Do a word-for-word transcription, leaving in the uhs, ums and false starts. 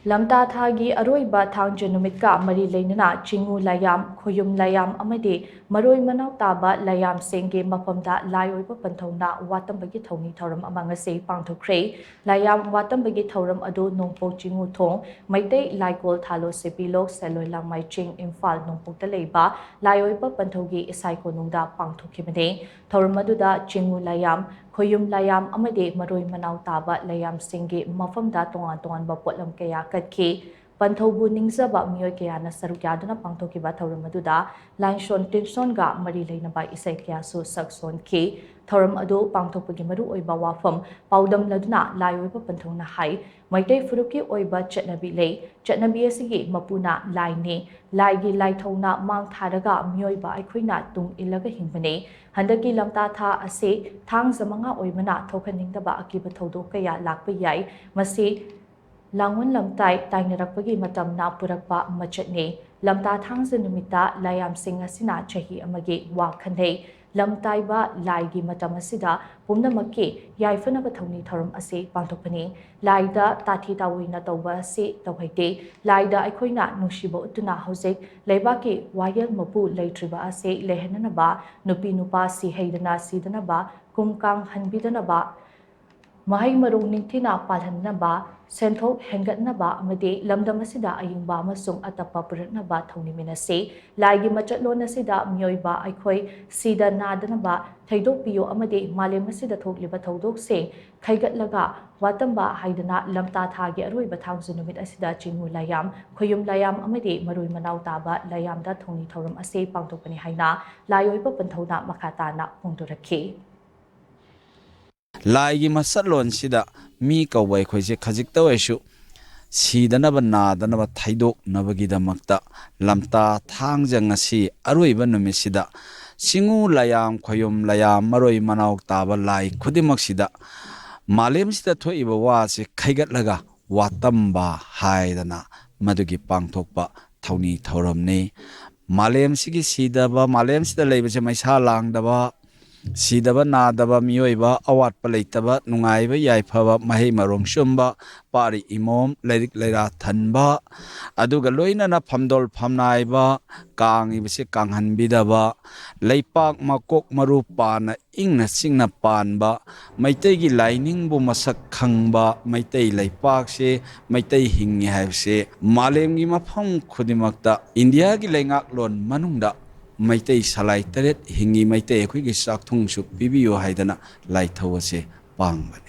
ꯂꯝꯇꯥ ꯊꯥꯒꯤ ꯑꯔꯣꯏꯕ ꯊꯥꯡꯖ ꯅꯨꯃꯤꯠꯀ ꯃꯔꯤ ꯂꯩꯅꯅ ꯆꯤꯡꯉꯨ ꯂꯥꯏꯌꯥꯝ, ꯈꯣꯌꯨꯝ ꯂꯥꯏꯌꯥꯝ ꯑꯃꯗꯤ ꯃꯔꯣꯏ ꯃꯅꯥꯎ ꯇꯥꯕ ꯂꯥꯏꯌꯥꯝꯁꯤꯡꯒꯤ ꯃꯐꯝꯗ ꯂꯥꯏ ꯑꯣꯏꯕ ꯄꯟꯊꯧꯅ ꯋꯥꯇꯝꯕꯒꯤ ꯊꯧꯅꯤ ꯊꯧꯔꯝ ꯑꯃ ꯉꯁꯤ ꯄꯥꯡꯊꯣꯛꯈ꯭ꯔꯦ꯫ ꯂꯥꯏꯌꯥꯝ ꯋꯥꯇꯝꯕꯒꯤ ꯊꯧꯔꯝ ꯑꯗꯨ ꯅꯣꯡꯄꯣꯛ ꯆꯤꯡꯉꯨ ꯊꯣꯡ, ꯃꯩꯇꯩ ꯂꯥꯏꯀꯣꯜ ꯊꯥꯂꯣ ꯁꯦꯄꯤꯂꯣꯛ ꯁꯦꯂꯣꯏ ꯂꯥꯡꯃꯥꯏ ꯆꯤꯡ, ꯏꯝꯐꯥꯜ ꯅꯣꯡꯄꯣꯛꯇ ꯂꯩꯕ ꯂꯥꯏ ꯑꯣꯏꯕ ꯄꯟꯊꯧꯒꯤ ꯏꯁꯥꯏ ꯀꯣꯅꯨꯡꯗ ꯄꯥꯡꯊꯣꯛꯈꯤꯕꯅꯤ꯫ ꯊꯧꯔꯝ ꯑꯗꯨꯗ ꯆꯤꯡꯉꯨ ꯂꯥꯏꯌꯥꯝ, ꯈꯣꯌꯨꯝ ꯂꯥꯏꯌꯥꯝ ꯑꯃꯗꯤ ꯃꯔꯣꯏ ꯃꯅꯥꯎ ꯇꯥꯕ ꯂꯥꯏꯌꯥꯝꯁꯤꯡꯒꯤ ꯃꯐꯝꯗ ꯇꯣꯉꯥꯟ ꯇꯣꯉꯥꯟꯕ ꯄꯣꯠꯂꯝ ꯀꯌꯥ ꯀꯠꯈꯤ꯫ ꯄꯟꯊꯧꯕꯨ ꯅꯤꯡꯖꯕ ꯃꯤꯑꯣꯏ ꯀꯌꯥꯅ ꯁꯔꯨꯛ ꯌꯥꯗꯨꯅ ꯄꯥꯡꯊꯣꯛꯈꯤꯕ ꯊꯧꯔꯝ ꯑꯗꯨꯗ ꯂꯥꯏꯁꯣꯟ ꯇꯤꯟꯁꯣꯟꯒ ꯃꯔꯤ ꯂꯩꯅꯕ ꯏꯁꯩ ꯀꯌꯥꯁꯨ ꯁꯛꯁꯣꯟꯈꯤ꯫ ꯊꯧꯔꯝ ꯑꯗꯨ ꯄꯥꯡꯊꯣꯛꯄꯒꯤ ꯃꯔꯨꯑꯣꯏꯕ ꯋꯥꯐꯝ ꯄꯥꯎꯗꯝꯂꯗꯨꯅ ꯂꯥꯏ ꯑꯣꯏꯕ ꯄꯟꯊꯧꯅ ꯍꯥꯏ, ꯃꯩꯇꯩ ꯐꯨꯔꯨꯞꯀꯤ ꯑꯣꯏꯕ ꯆꯠꯅꯕꯤ ꯂꯩ꯫ ꯆꯠꯅꯕꯤ ꯑꯁꯤꯒꯤ ꯃꯄꯨꯅ ꯂꯥꯏꯅꯤ꯫ ꯂꯥꯏꯒꯤ ꯂꯥꯏꯊꯧꯅ ꯃꯥꯡ ꯊꯥꯔꯒ ꯃꯤꯑꯣꯏꯕ ꯑꯩꯈꯣꯏꯅ ꯇꯨꯡ ꯏꯜꯂꯒ ꯍꯤꯡꯕꯅꯤ꯫ ꯍꯟꯗꯛꯀꯤ ꯂꯝꯇꯥ ꯊꯥ ꯑꯁꯤ ꯊꯥꯡꯖ ꯃꯉꯥ ꯑꯣꯏꯕꯅ ꯊꯣꯛꯍꯟꯅꯤꯡꯗꯕ ꯑꯀꯤꯕ ꯊꯧꯗꯣꯛ ꯀꯌꯥ ꯂꯥꯛꯄ ꯌꯥꯏ꯫ ꯃꯁꯤ ꯂꯥꯡꯑꯣꯟ ꯂꯝꯇꯥꯏ ꯇꯥꯏꯅꯔꯛꯄꯒꯤ ꯃꯇꯝꯅ ꯄꯨꯔꯛꯄ ꯃꯆꯠꯅꯤ꯫ ꯂꯝꯇꯥ ꯊꯥꯡꯖ ꯅꯨꯃꯤꯠꯇ ꯂꯥꯏꯌꯥꯝꯁꯤꯡ ꯑꯁꯤꯅ ꯆꯍꯤ ꯑꯃꯒꯤ ꯋꯥ ꯈꯟꯅꯩ꯫ ꯂꯝꯇꯥꯏꯕ ꯂꯥꯏꯒꯤ ꯃꯇꯝ ꯑꯁꯤꯗ ꯄꯨꯝꯅꯃꯛꯀꯤ ꯌꯥꯏꯐꯅꯕ ꯊꯧꯅꯤ ꯊꯧꯔꯝ ꯑꯁꯤ ꯄꯥꯡꯊꯣꯛꯄꯅꯤ꯫ ꯂꯥꯏꯗ ꯇꯥꯊꯤ ꯇꯥꯑꯣꯏꯅ ꯇꯧꯕ ꯑꯁꯤ ꯇꯧꯍꯩꯗꯦ꯫ ꯂꯥꯏꯗ ꯑꯩꯈꯣꯏꯅ ꯅꯨꯡꯁꯤꯕ ꯎꯠꯇꯨꯅ ꯍꯧꯖꯤꯛ ꯂꯩꯕꯥꯛꯀꯤ ꯋꯥꯌꯦꯜ ꯃꯄꯨ ꯂꯩꯇ꯭ꯔꯤꯕ ꯑꯁꯤ ꯂꯩꯍꯟꯅꯅꯕ, ꯅꯨꯄꯤ ꯅꯨꯄꯥ ꯁꯤꯍꯩꯗꯅ ꯁꯤꯗꯅꯕ, ꯀꯨꯝ ꯀꯥꯡ ꯍꯟꯕꯤꯗꯅꯕ, ꯃꯍꯩ ꯃꯔꯣꯡ ꯅꯤꯡꯊꯤꯅ ꯄꯥꯜꯍꯟꯅꯕ, ꯁꯦꯟꯊꯣꯛ ꯍꯦꯟꯒꯠꯅꯕ ꯑꯃꯗꯤ ꯂꯝꯗꯝ ꯑꯁꯤꯗ ꯑꯏꯪꯕ ꯑꯃꯁꯨꯡ ꯑꯇꯞꯄ ꯄꯨꯔꯛꯅꯕ ꯊꯧꯅꯤꯃꯤꯟꯅꯁꯤ꯫ ꯂꯥꯏꯒꯤ ꯃꯆꯠꯂꯣꯟ ꯑꯁꯤꯗ ꯃꯤꯑꯣꯏꯕ ꯑꯩꯈꯣꯏ ꯁꯤꯗ ꯅꯥꯗꯅꯕ ꯊꯩꯗꯣꯛꯄꯤꯌꯨ ꯑꯃꯗꯤ ꯃꯥꯂꯦꯝ ꯑꯁꯤꯗ ꯊꯣꯛꯂꯤꯕ ꯊꯧꯗꯣꯛꯁꯤꯡ ꯈꯩꯒꯠꯂꯒ ꯋꯥꯇꯝꯕ ꯍꯥꯏꯗꯅ ꯂꯝꯇꯥ ꯊꯥꯒꯤ ꯑꯔꯣꯏꯕ ꯊꯥꯡꯖ ꯅꯨꯃꯤꯠ ꯑꯁꯤꯗ ꯆꯤꯡꯉꯨ ꯂꯥꯏꯌꯥꯝ, ꯈꯣꯌꯨꯝ ꯂꯥꯏꯌꯥꯝ ꯑꯃꯗꯤ ꯃꯔꯣꯏ ꯃꯅꯥꯎ ꯇꯥꯕ ꯂꯥꯏꯌꯥꯝꯗ ꯊꯧꯅꯤ ꯊꯧꯔꯝ ꯑꯁꯤ ꯄꯥꯡꯊꯣꯛꯄꯅꯤ ꯍꯥꯏꯅ ꯂꯥꯏ ꯑꯣꯏꯕ ꯄꯟꯊꯧꯅ ꯃꯈꯥ ꯇꯥꯅ ꯐꯣꯡꯗꯣꯔꯛꯈꯤ꯫ ꯂꯥꯏꯒꯤ ꯃꯁꯠꯂꯣꯟꯁꯤꯗ ꯃꯤ ꯀꯧꯕ ꯑꯩꯈꯣꯏꯁꯦ ꯈꯖꯤꯛꯇ ꯑꯣꯏꯔꯁꯨ ꯁꯤꯗꯅꯕ ꯅꯥꯗꯅꯕ ꯊꯩꯗꯣꯛꯅꯕꯒꯤꯗꯃꯛꯇ ꯂꯝꯇꯥ ꯊꯥꯡꯖ ꯉꯁꯤ ꯑꯔꯣꯏꯕ ꯅꯨꯃꯤꯠꯁꯤꯗ ꯆꯤꯡꯉꯨ ꯂꯥꯏꯌꯥꯝ, ꯈꯣꯌꯨꯝ ꯂꯥꯏꯌꯥꯝ, ꯃꯔꯣꯏ ꯃꯅꯥꯎ ꯇꯥꯕ ꯂꯥꯏ ꯈꯨꯗꯤꯡꯃꯛꯁꯤꯗ ꯃꯥꯂꯦꯝꯁꯤꯗ ꯊꯣꯛꯏꯕ ꯋꯥꯁꯤ ꯈꯩꯒꯠꯂꯒ ꯋꯥꯇꯝꯕ ꯍꯥꯏꯗꯅ ꯃꯗꯨꯒꯤ ꯄꯥꯡꯊꯣꯛꯄ ꯊꯧꯅꯤ ꯊꯧꯔꯝꯅꯤ꯫ ꯃꯥꯂꯦꯝꯁꯤꯒꯤ ꯁꯤꯗꯕ, ꯃꯥꯂꯦꯝꯁꯤꯗ ꯂꯩꯕꯁꯦ ꯃꯩꯁꯥ ꯂꯥꯡꯗꯕ, ꯁꯤꯗꯕ ꯅꯥꯗꯕ ꯃꯤꯑꯣꯏꯕ, ꯑꯋꯥꯠꯄ ꯂꯩꯇꯕ, ꯅꯨꯡꯉꯥꯏꯕ ꯌꯥꯏꯐꯕ, ꯃꯍꯩ ꯃꯔꯣꯡ ꯆꯨꯝꯕ, ꯄꯥꯔꯤ ꯏꯃꯣꯝ, ꯂꯥꯏꯔꯤꯛ ꯂꯩꯔꯥ ꯊꯟꯕ, ꯑꯗꯨꯒ ꯂꯣꯏꯅꯅ ꯐꯝꯗꯣꯜ ꯐꯝꯅꯥꯏꯕ, ꯀꯥꯡꯉꯤꯕꯁꯦ ꯀꯥꯡꯍꯟꯕꯤꯗꯕ, ꯂꯩꯄꯥꯛ ꯃꯀꯣꯛ ꯃꯔꯨ ꯄꯥꯅ ꯏꯪꯅ ꯆꯤꯛꯅ ꯄꯥꯟꯕ, ꯃꯩꯇꯩꯒꯤ ꯂꯥꯏꯅꯤꯡꯕꯨ ꯃꯁꯛ ꯈꯪꯕ, ꯃꯩꯇꯩ ꯂꯩꯄꯥꯛꯁꯦ, ꯃꯩꯇꯩ ꯍꯤꯡꯉꯤ ꯍꯥꯏꯕꯁꯦ ꯃꯥꯂꯦꯝꯒꯤ ꯃꯐꯝ ꯈꯨꯗꯤꯡꯃꯛꯇ, ꯏꯟꯗꯤꯌꯥꯒꯤ ꯂꯩꯉꯥꯛꯂꯣꯟ ꯃꯅꯨꯡꯗ ꯃꯩꯇꯩ ꯁꯂꯥꯏ ꯇꯔꯦꯠ ꯍꯤꯡꯉꯤ, ꯃꯩꯇꯩ ꯑꯩꯈꯣꯏꯒꯤ ꯆꯥꯛꯊꯨꯡꯁꯨ ꯄꯤꯕꯤꯌꯨ ꯍꯥꯏꯗꯅ ꯂꯥꯏꯊꯧ ꯑꯁꯦ ꯄꯥꯡꯕꯅꯤ꯫